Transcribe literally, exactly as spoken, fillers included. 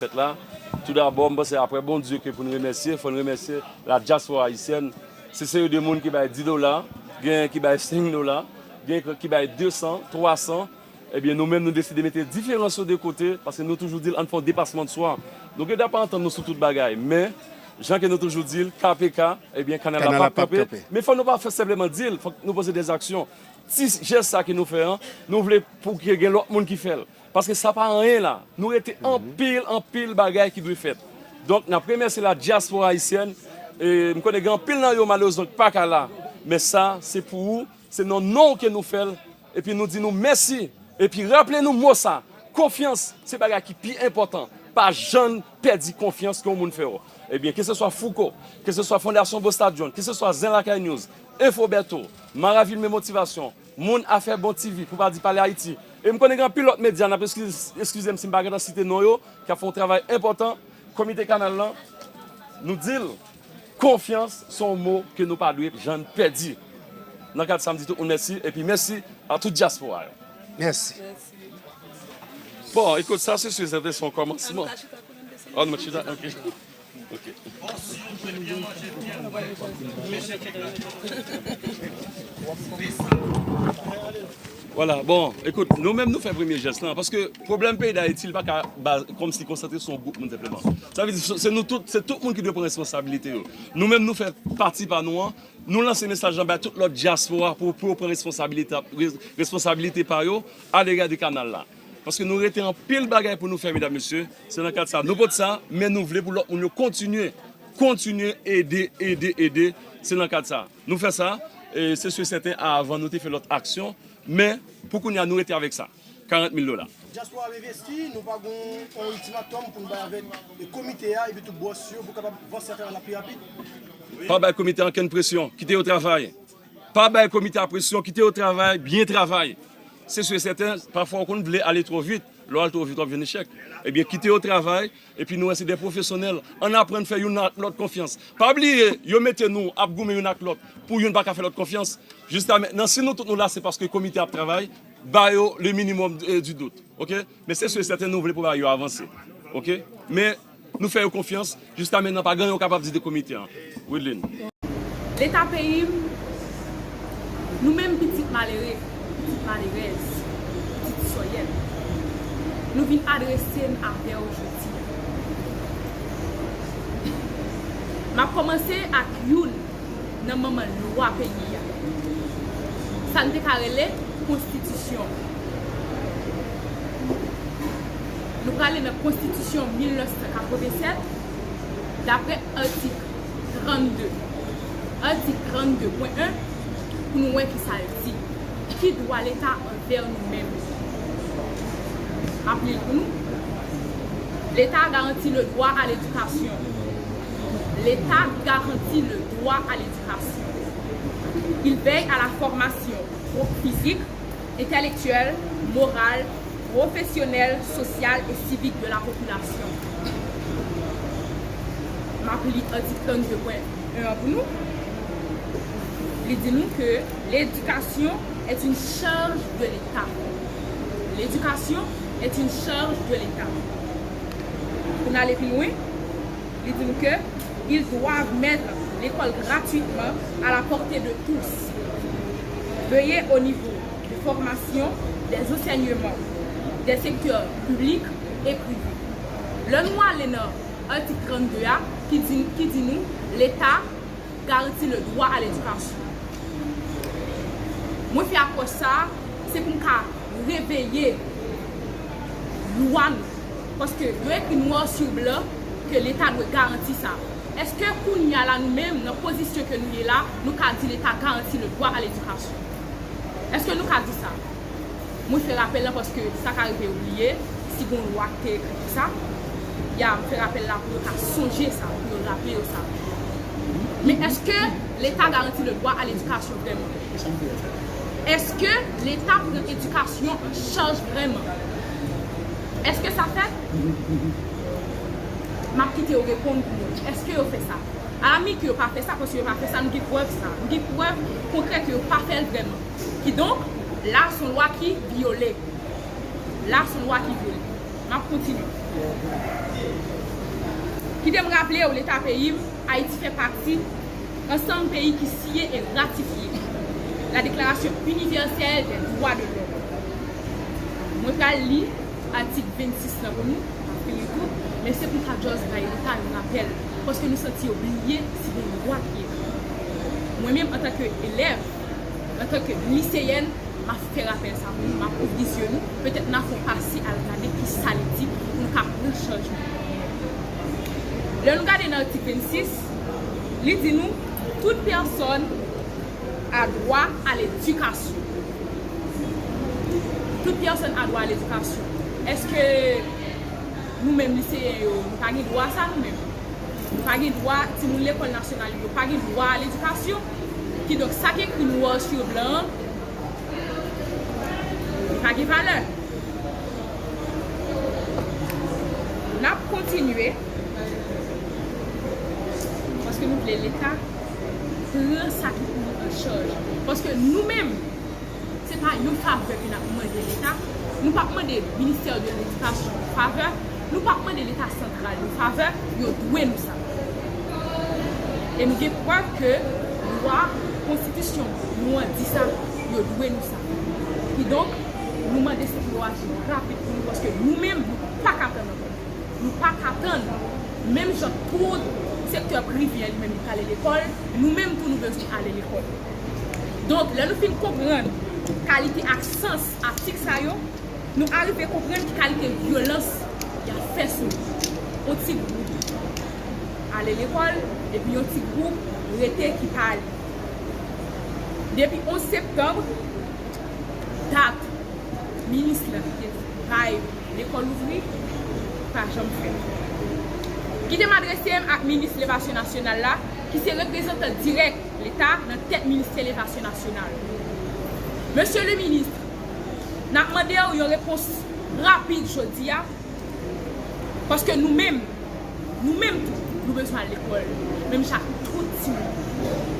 Fèt la. Toudabò, m panse apre Bondye ke pou n remèsye, fò n remèsye la dyaspora ayisyèn. Se seri de moun ki bay dis dola, gen ki bay senk dola, gen ki bay de san, twa san. Ebyen, nou menm, nou deside mete diferans yo de kote, paske nou toujou di l, ann fè yon depasman de swa. Nou gen dwa pa antann nou sou tout bagay, men, jan ke nou toujou di l, K P K, ebyen, kanal la p ap kanpe. Men fò nou pa fè senpleman di l, fòk nou poze dèzaksyon. Ti jès sa ke nou fè an, nou vle pou ke gen lòt moun ki fè l. Paske sa pa anyen la. Nou rete anpil, anpil bagay ki dwe fèt. Donk, n ap remèsye la dyaspora ayisyèn. E, m konnen gen anpil nan yo, malerezman, ki pa ka la. Men sa, se pou ou, se nan non w ke nou fè l. Epi nou di nou mèsi. Epi raple nou mo sa, konfyans, se bagay ki pi enpòtan. Pa janm pèdi konfyans ke yon moun fè w. Ebyen, keseswa Fouco, keseswa Fondasyon Bostad John, keseswa Zen Lakay News, Info Bertho, Maravil Men Motivasyon, Moun Afè Bon T V, pou pa di Pale Ayiti. E m konnen gen anpil lòt medya, n ap eskiz-, eskize m si m pa gentan site non yo, k ap fè yon travay enpòtan. Komite kanal lan, nou di l, konfyans se yon mo ke nou pa dwe janm pèdi. Nan kad sa, m di tout moun mèsi, epi mèsi a tout dyaspora yo. Mèsi. Bon, ekout, sa se si sèten se yon kòmansman. An nou chita, ok. Ok. Vwala, bon, ekout, nou menm nou fè premye jès lan, paske pwoblèm peyi Dayiti, li pa ka ba, kòmsi konsantre sou yon gwoup moun senpleman. Sa vle di, se, se nou tout, se tout moun ki dwe pran responsabilite yo. Nou menm nou fè pati pa nou an, nou lanse mesaj lan bay tout lòt dyaspora pou, pou yo pran responsabilite, res-, responsabilite pa yo, alera de kanal la. Paske nou rete anpil bagay pou nou fè, medam, mesye. Se nan kad sa. Nou pote sa, men nou vle pou lòt moun yo kontinye, kontinye ede, ede, ede. Se nan kad sa. Nou fè sa, e, se si sèten, avan nou te fè lòt aksyon, men pou kounye a, nou rete avèk sa. Karant mil dola. Dyaspora ap envesti, nou pa gon yon iltimatòm pou n bay avèk, e, komite a, epi tout bòs yo, pou kapab vanse afè a la pi rapid. Pa bay komite a okenn presyon. Kite yo travay. Pa bay komite a presyon, kite yo travay, byen travay. Se si e sèten, pafwa ou konn vle ale twò vit, lè w al twò vit, w ap jwenn echèk. Ebyen, kite yo travay, epi nou wè se de pwofesyonèl. Ann aprann fè youn ak lòt konfyans. Pa bliye, yo mete nou ap goumen youn ak lòt, pou youn pa ka fè lòt konfyans. Jiska mentnan, si nou tout nou la, se paske komite ap travay, ba yo le minimum, eh, du doute. Ok? Men se si e sèten nou vle pou bagay yo avanse. Ok? Men nou fè yo konfyans, jiska mentnan pa gen anyen yo kapab di de komite an. Widlin. Leta peyi m, nou menm pitit malere, pitit malerèz, pitit sòyèt, nou vin adrese n avè w jodi a. M ap kòmanse ak youn nan manman lwa peyi a. Sa n te ka rele konstitisyon. Nou prale nan konstitisyon mil nèf san katrevennsèt, daprè atik trannde. Atik trannde pwen en, pou nou wè kisa l di. Ki dwa Leta anvè nou menm? M ap li l pou nou. L'État garantit le droit à l'éducation. L'État garantit le droit à l'éducation. Il veille à la formation physique, intellectuelle, morale, professionnelle, sociale et civique de la population. M ap li atik trannde pwen en an pou nou. Li di nou ke l'éducation est une charge de l'État. L'éducation est une charge de l'État. Pou n ale pi lwen, li di nou ke ils doivent mettre l'école gratuitement à la portée de tous. Veiller au niveau de formation des enseignements des secteurs publics et privés. Lè nou ale nan atik trannde a, ki di, ki di nou, Leta garanti le droit à l'éducation. Mwen fè apwòch sa a, se pou m ka reveye lwa nou. Paske yo ekri nwa sou blan ke Leta dwe garanti sa. Èske kounye a la, nou menm, nan pozisyon ke nou ye la, nou ka di Leta garanti le droit à l'éducation? Èske nou ka di sa? Mwen fè rapèl lan paske sa ka rive yo bliye, si gon lwa ki te ekri pou sa, ya, m fè rapèl la pou yo ka sonje sa, pou yo raple yo sa. Men èske Leta garanti le droit à l'éducation vrèman? Èske Leta pran edikasyon an chaj vrèman? Èske sa fèt? M ap kite yo reponn pou mwen. Èske yo fè sa? Alami ke yo pa fè sa, paske yo pa fè sa, nou gen prèv sa. Nou gen prèv konkrè ke yo pa fè l vrèman. Kidonk, la, se yon lwa ki vyole. La, se yon lwa ki vyole. M ap kontinye. Kite m raple w, Leta peyi m, Ayiti fè pati ansanm peyi ki siyen e ratifye la Déclaration Universelle des Droits de l'Homme. Mwen pral li atik vennsis lan pou nou, m ap fini tou, men se pou n ka just bay Leta yon rapèl, paske nou santi yo bliye si gen yon dwa ki ekri. Mwen menm, antanke elèv, antanke liseyèn, m ap fè rapèl sa pou nou, m ap ouvri zye nou, petèt n a fè yon pase al gade ki sa li di pou nou ka pran chanjman. Lè nou gade nan atik vennsis, li di nou, toute personne a droit à l'éducation. Toute personne a droit à l'éducation. Èske nou menm liseyen yo, nou pa gen dwa sa nou menm? Nou pa gen dwa, timoun lekòl nasyonal yo pa gen dwa a ledikasyon? Kidonk, sa k ekri noir sur blanc an, li pa gen valè. N ap kontinye, paske nou vle Leta pran sa ki pou li an chaj. Paske nou menm, se pa yon favè ke n ap mande Leta. Nou p ap mande Ministè de Ledikasyon yon favè. Nou p ap mande Leta santral yon favè. Yo dwe nou sa. E nou gen prèv ke lwa, konstitisyon nou an di sa, yo dwe nou sa. Kidonk, nou mande se pou yo aji rapid pou nou, paske nou menm, nou pa ka tann ankò. Nou pa ka tann. Menm jan tout sektè prive a li menm li prale lekòl, nou menm tou nou bezwen ale lekòl. Donk, lè nou fin konprann kalite ak sans atik sa yo, nou arive konprann ki kalite vyolans y ap fè sou nou. Yon ti gwoup ale lekòl, epi yon ti gwoup rete ki pa ale. Depi onz septanm, dat minis lan ki te di bay lekòl ouvri, pa janm fèt. Kite m adrese m ak minis levasyon nasyonal la, ki se reprezantan dirèk Leta nan tèt ministè levasyon nasyonal. Mesye le minis, n ap mande w yon repons rapid jodi a, paske nou menm, nou menm tou, nou bezwen al lekòl, menm jan ak tout timoun.